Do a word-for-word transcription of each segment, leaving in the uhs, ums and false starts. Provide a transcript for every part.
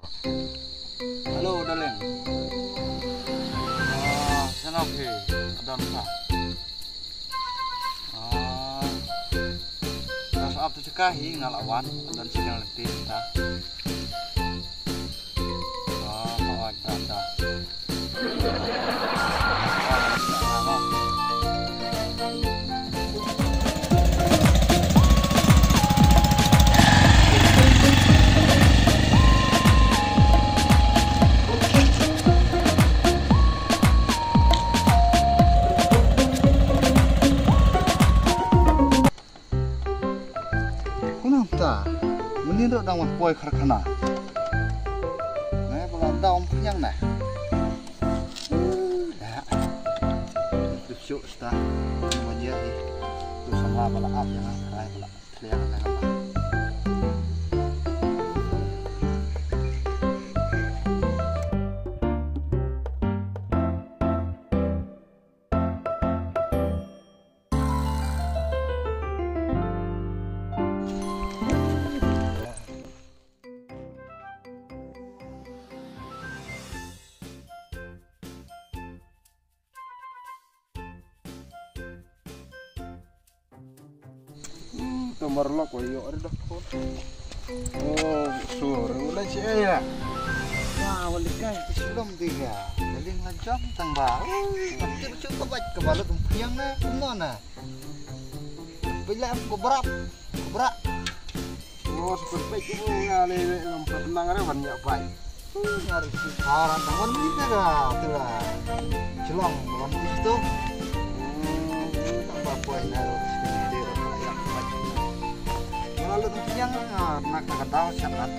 Hello, darling. Ah, shano phi? Don ka. Ah, ap tu ka hi nga la wan. Don si jang lenti ta. Ah, oh, da, da. Kumno ta? Mynnin ruh dang wan poi karkhana. Ne, ba la dam pynïang ne. Da. Tu shu sta. Mynnin hi. Tu samla ba la ap ïa nga. Ai, ba la tliang ne. Hmm, to marlok wa yo ari dak ko. Oh, sur, wala si aya. Wah, wala kai, tu sulom tiga. Laling lajam tang ba. Ui, kecil kecil ka baj ka balut umpiang na, kumno na. Pila ko brak, ko brak. Oh, sepet pek ko nga le le ngam pernah ngare ban yak pai. Ngare si orang tang wan ni tega tega. Celong wan di situ. Hmm, tambah poi naro sekali dia yak pai. Kalau lu tang yang nak nak tahu sangat.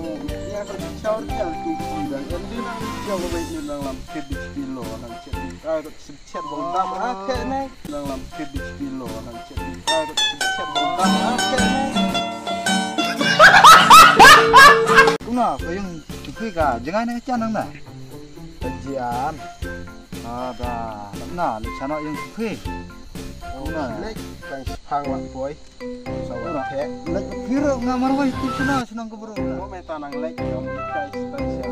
Oh, ya kalau caur dia tu dan dia nang jauh baik dia nang lam kedi sepilo nang kedi. Ai, Chet bol dam ha khe ne. Nang lam kedi sepilo nang chet. Ai, chet bol dam ha khe ne. Kumno, ko yung tupi ka, jangan nang chan nang na. Kajian. Ada, na, le chano yung tupi. Kumno. Lek, tang sepang lak boy. Sawa khe. Lek piro nga marwai tu chino, chino ko bro. Mo meta nang lek, yung kai stan sia.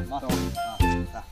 Bro. Ah, ta.